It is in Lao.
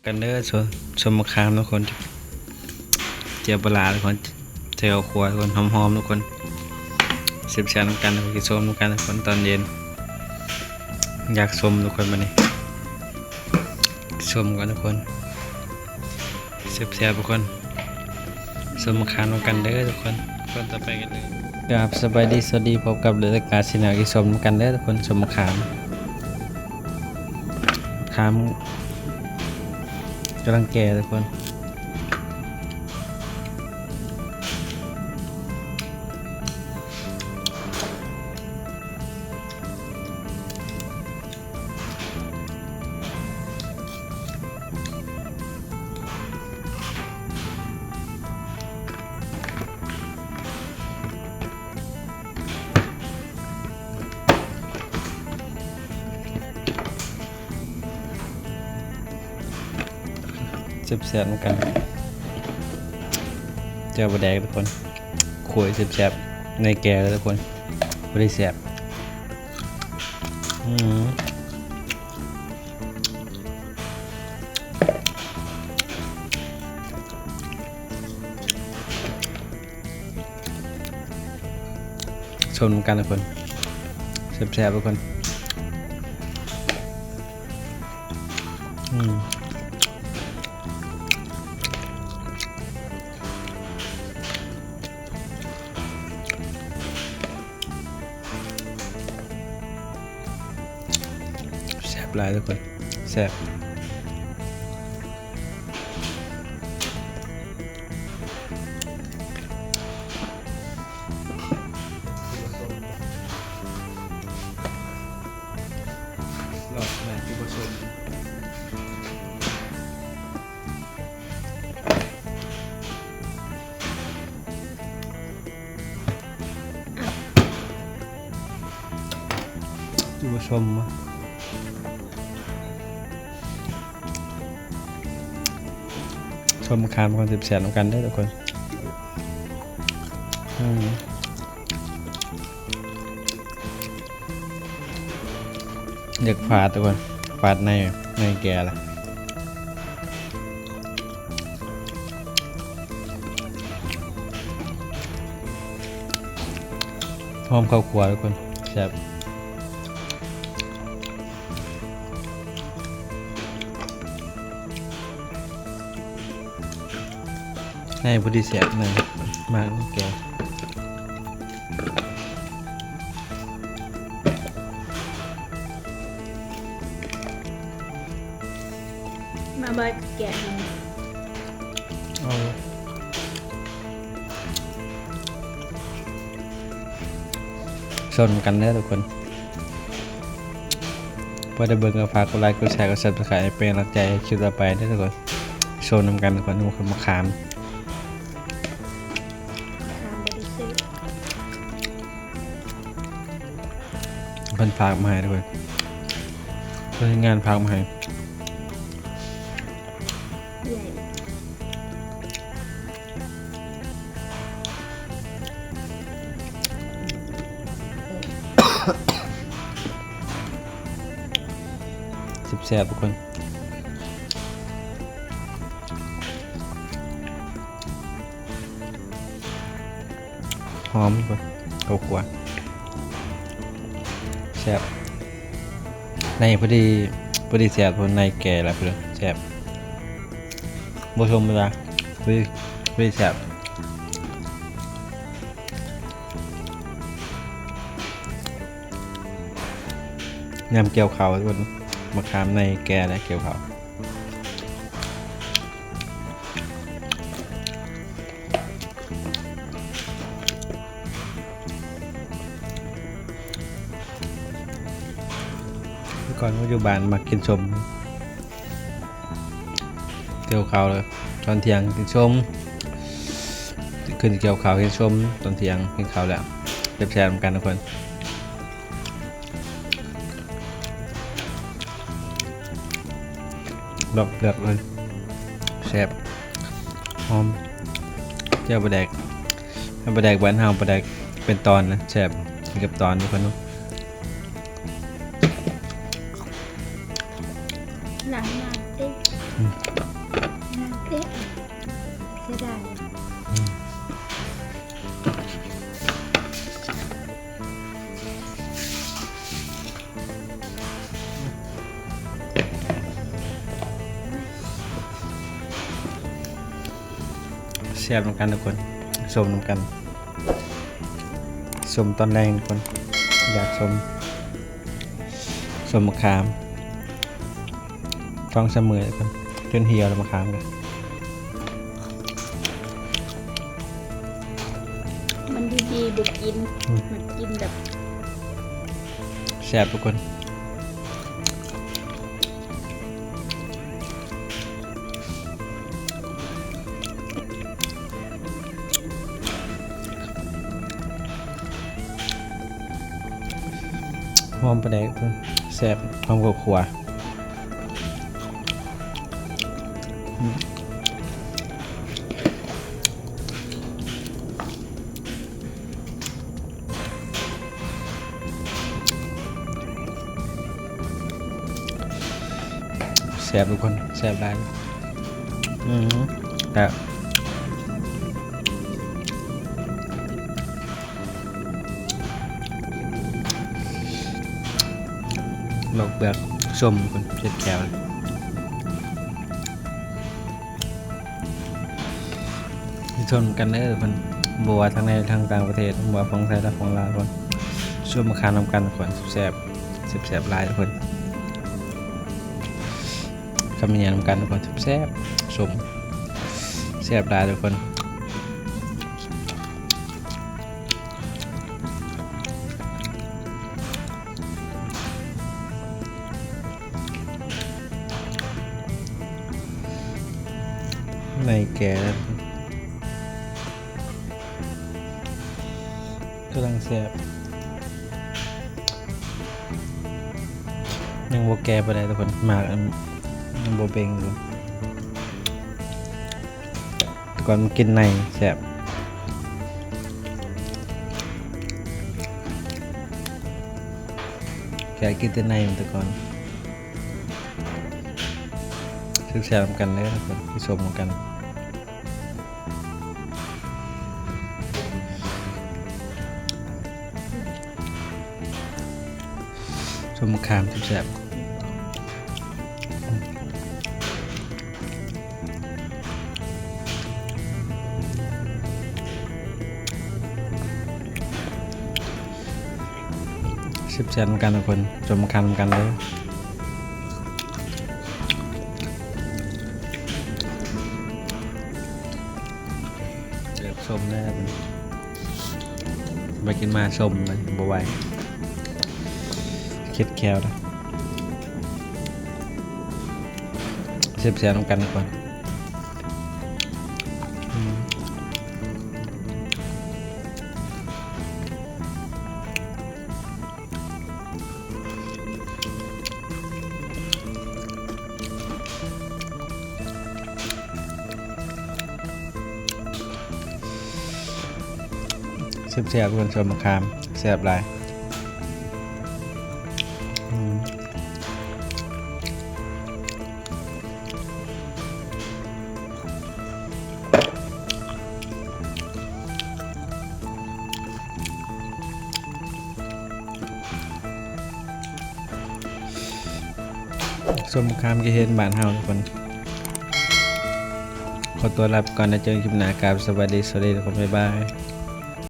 ກັນເດີ ສົ້ມ ສົ້ມມະຂາມທຸກຄົນ ແຈ່ວປາຫຼ້າທຸກຄົນ ໃສ່ເຂົ້າຂົ້ວທຸກຄົນ ຫອມໆທຸກຄົນ ແຊບໆນຳກັນ ກິນສົ້ມນຳກັນທຸກຄົນ ຕອນເຢັນ ຢາກສົ້ມທຸກຄົນ ບາດນີ້ ສົ້ມກ່ອນທຸກຄົນ ແຊບໆທຸກຄົນ ສົ້ມມະຂາມນຳກັນເດີທຸກຄົນ ຄົນຕໍ່ໄປກັນເລີຍ ຄັບ ສະບາຍດີ ສະຫວັດດີ ພົບກັບລາຍການ Channel ກິນສົ້ມນຳກັນເດີທຸກຄົນ ສົ້ມມະຂາມ ມະຂາມກຳລັງແກ່ທຸກຄົນ. ແຊບໆນຳກັນ ແຈ່ວປາແດກທຸກຄົນ ໂອ້ຍ ແຊບໆ ໃນແກ່ເດີທຸກຄົນ ບໍ່ໄດ້ແຊບ ອືມ. ຊົມນຳກັນທຸກຄົນ ແຊບໆທຸກຄົນ ອືມ ແຊບຫຼາຍທຸກຄົນ ແຊບ. ລອດແມ່ນຊິບໍ່ສົ້ມ ຊິບໍ່ສົ້ມ ສົ້ມມະຂາມກ່ອນ ແຊບໆນຳກັນເດີທຸກຄົນ ອືມ ຢາກຝາດທຸກຄົນ ຝາດໃນ ໃນແກ່ລະ ຫອມເຂົ້າຂົ້ວທຸກຄົນ ແຊບ. ໃນພໍດີແຊບ ໃນໝາກແກ່ ມາເບິ່ງແກະ ເອົາ ຊົມກັນເດີທຸກຄົນ ພໍໄດ້ເບິ່ງກໍຝາກກົດໄລ ກົດແຊ ກົດ Subscribe ເປັນກຳລັງໃຈໃຫ້ຄລິບຕໍ່ໄປເດີທຸກຄົນ ຊົມນຳກັນທຸກຄົນ ມະຂາມ ເພິ່ນຝາກມາໃຫ້ທຸກຄົນ ເພິ່ນເຮັດງານຝາກມາໃຫ້ ແຊບໆທຸກຄົນ ຫອມ ເຂົ້າຂົ້ວ ແຊບ ໃນພໍດີ ພໍດີແຊບ ໃນແກ່ລະ ແຊບ ບໍ່ສົ້ມເວລາ ພໍດີ ພໍດີແຊບ ຍາມກ່ຽວເຂົ້າທຸກຄົນ ມະຂາມໃນແກ່ແລະກ່ຽວເຂົ້າ. ແຕ່ກ່ອນຢູ່ບ້ານມັກກິນສົ້ມ ກ່ຽວເຂົ້າແລ້ວຕອນທ່ຽງກິນສົ້ມ ຂຶ້ນກ່ຽວເຂົ້າກິນສົ້ມ ຕອນທ່ຽງກິນເຂົ້າແລ້ວ ແຊບໆນຳກັນທຸກຄົນ. ລອກເລືອກເລີຍ ແຊບ ຫອມ ແຈ່ວປາແດກ ປາແດກບ້ານເຮົາ ປາແດກເປັນຕອນນະ ແຊບ ກິນກັບຕອນທຸກຄົນເນາະ ຫຼັງມາຕິ ອືມ ງາມເດ້ ເສຍດາຍ. ອືມ ແຊບນຳກັນທຸກຄົນ ຊົມນຳກັນ ຊົມຕອນແລງທຸກຄົນ ຢາກຊົມ ສົ້ມມະຂາມ ສອງສາມມື້ແລ້ວ ຈົນຫ່ຽວແລ້ວມະຂາມກະ ມັນດີໆ ບໍ່ກິນ ອືມ ມັນກິນແບບ ແຊບທຸກຄົນ. ຫອມປາແດກ ແຊບ ຫອມເຂົ້າຂົ້ວ. ແຊບທຸກຄົນ ແຊບຫຼາຍ ອືມ ແຊບ ລອກເປືອກ ສົ້ມທຸກຄົນ ເຈັບແຂ້ວ. ຊິຊົມກັນເດີເພິ່ນ ບໍ່ວ່າທັງໃນທັງຕ່າງປະເທດ ບໍ່ວ່າຝັ່ງໄທແລະຝັ່ງລາວເພິ່ນ ຊົມມາຂານຳກັນທຸກຄົນ ແຊບໆ ແຊບໆຫຼາຍທຸກຄົນ ຄຳເຫັນນຳກັນທຸກຄົນ ແຊບໆ ຊົມ ແຊບຫຼາຍທຸກຄົນ. ໃນແກະ ກຳລັງແຊບ ຍັງບໍ່ແກ່ປານໃດທຸກຄົນ ໝາກອັນ ຍັງບໍ່ເບັ່ງຢູ່. ແຕ່ກ່ອນມັນກິນໃນແຊບ ແຄ່ກິນແຕ່ໃນມັນແຕ່ກ່ອນ ແຊບໆນຳກັນເດີທຸກຄົນ ໄປຊົມນຳກັນ. ສົ້ມມະຂາມແຊບໆ ແຊບໆນຳກັນທຸກຄົນ ສົ້ມມະຂາມນຳກັນເດີ ເລືອກສົ້ມແດ່ ໄປກິນມາສົ້ມ ບໍ່ໄຫວ ເຄັດແຂ້ວລະ ແຊບໆນຳກັນກ່ອນ ອືມ ແຊບໆ ທຸກຄົນ ສົ້ມມະຂາມ ແຊບຫຼາຍ ອືມ. ສົ້ມມະຂາມກະເຮັດບ້ານເຮົາທຸກຄົນ ຂໍຕົວລາໄປກ່ອນ ແລ້ວເຈີກັນຄລິບໜ້າ ກາບສະບາຍດີ ສະຫວັດດີທຸກຄົນ ບາຍບາຍ.